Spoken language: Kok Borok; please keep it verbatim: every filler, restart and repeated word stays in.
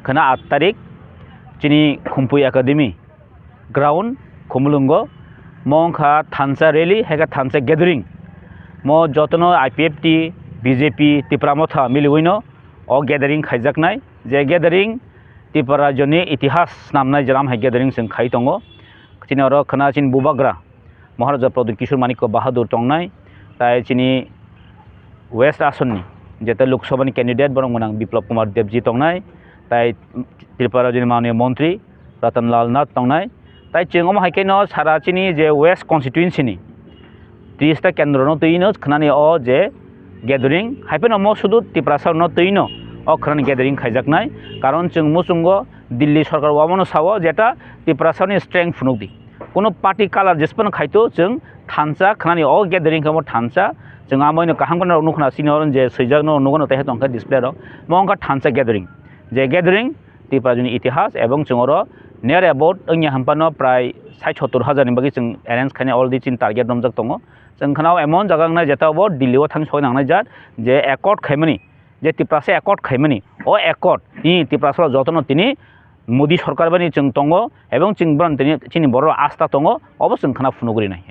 Khwna aat tarik chini Khumpui Academy ground Khumulwngo, mo wngkha thansa rally, hai khe thansa gathering. Mo jotono I P F T, B J P, Tipra Motha miliwino o gathering khaijaknai, je gathering Tipra rajyoni itihas snamnai jora hai gathering chwng khai tongo. Chini oro khwna chini Bubagra Maharaja Pradyut Kishore Manikya Bahadur tongnai, tai chini West Asonni jeta Lok Sabhani candidate borok mwnang Biplab Kumar Debji tongnai, tai Tripura rajyoni mananiya montri Ratan Lal Nath tongnai, tai chwng omo hai khe no sara chini je West constituency ni tris ta kendro no twi no khwnani o je gathering, hai phano mo sudu Tiprasa no twi no o khwnani gathering khaijaknai, karon chwng muchungo Delhi sorkar omono sao jeta Tiprasa ni strength phunuk di, kuno party color jesphano khaito chwng thansa khwnani o gathering khe mo thansa, chwng amoino kaham kheno nukho na sini oro je swijak no nugo no tei tongkha display rok, mo wngkha thansa gathering, je gathering Tipra rajyoni itihas, ebong chwng oro near about wngya hwnphano prai sait sottor hajar ni bagwi chwng arrange khaina already chini target romjak tongo. Chwng khwnao emon jaga wngnai jeta bo Delhi o thang soi nangnai jat, je accord khaimani, je Tiprasa accord khaimani, o accord ni Tiprasa rok jotono tini Modi sorkar bani chwng tongo, ebong chwng bono tini chini borok asta tongo, obo chwng khwna phunugwi nai.